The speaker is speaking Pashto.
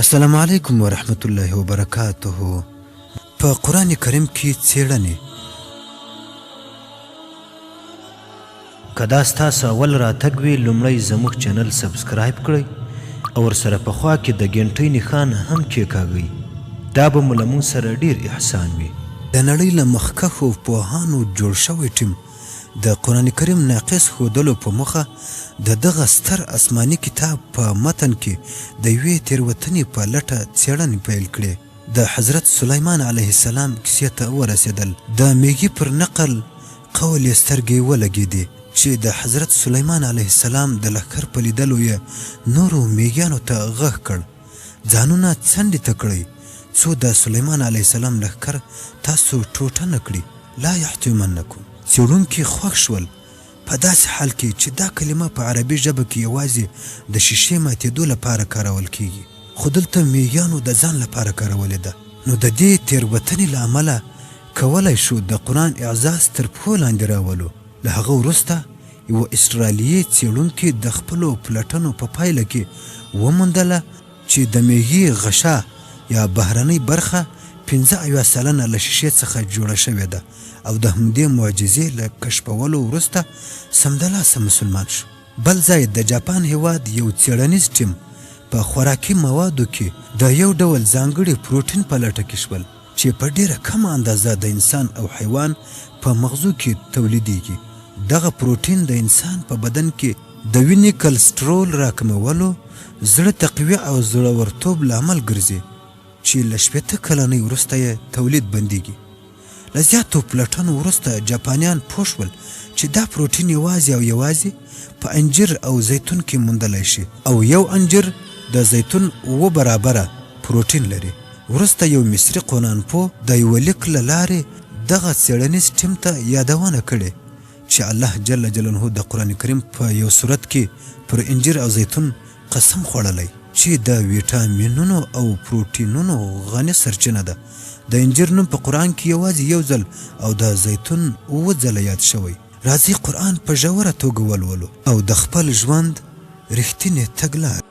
السلام علیکم ورحمت الله وبرکاته په قرآن کریم کې څېړنې. که دا ستاسو اول راتګ وي لومړی زموږ چینل سبسکرایب کړئ او ورسره په خوا کې د ګنټۍ نښان هم کېکاږئ دا به مو له موږ سره ډیر احسان وي. د نړۍ له مخکښو پوهانو جوړ شوی ټیم د قرآن کریم ناقص ښودلو په موخه د دغه ستر اسماني کتاب په متن کې د یوې تېروتنې په لټه څېړنې پیل کړې. د حضرت سلیمان علیه السلام کیسې ته ورسېدل. د مېږي پر نقل قول یې سترګې ولګېدې چې د حضرت سلیمان علیه السلام د لښکر په لیدلو یې نورو مېږیانو ته غږ کړ، ځانونه څنډې ته کړئ، څو د سلیمان علیه السلام لښکر تاسو ټوټه نه کړي، لا یحطمنکم. څېړونکي خوښ شول، په داسې حال کې چې دا کلمه په عربي ژبه کې یوازې د شیشې ماتېدو لپاره کارول کېږي، خو دلته مېږیانو د ځان لپاره کارولې ده، نو د دې تېروتنې له امله کولای شو د قرآن اعزاز تر پښو لاندې راولو. له هغه وروسته یوه اسټرالیي څېړونکي د خپلو پلټنو په پایله کې وموندله چې د مېږي غشا یا بهرنۍ برخه 75% له شیشې څخه جوړه شوې ده او د همدې معجزې له کشفولو وروسته سمدلاسه مسلمان شو. بل ځای د جاپان هېواد یو څېړنیز ټیم په خوراکي موادو کې د یو ډول ځانګړي پروټین په لټه کې شول چې په ډېره کمه اندازه د انسان او حیوان په مغزو کې تولیدېږي. دغه پروټین د انسان په بدن کې د وینې کلسټرول راکمولو، زړه تقویه او زړورتوب لامل ګرځي چې له 60 کلنۍ وروسته یې تولید بندېږي. له زیاتو پلټنو وروسته جاپانیان پوه شول چې دا پروټین یوازې او یوازې په انجیر او زیتون کې موندلی شي او یو انجیر د زیتون اووه برابره پروټین لري. وروسته یو مصري قرآنپوه د یوه لیک له لارې دغه څېړنیز ټیم ته یادونه کړې چې الله جل جلاله د قرآن کریم په یو سورت کې پر انجیر او زیتون قسم خوړلی چې د ویټامینونو او پروټینونو غني سرچینه ده. د انجیر نوم په قرآن کې یوازې یو ځل او د زیتون اووه ځله یاد شوی. راځئ قرآن په ژوره توګه ولولو او د خپل ژوند رښتینې تګلارې.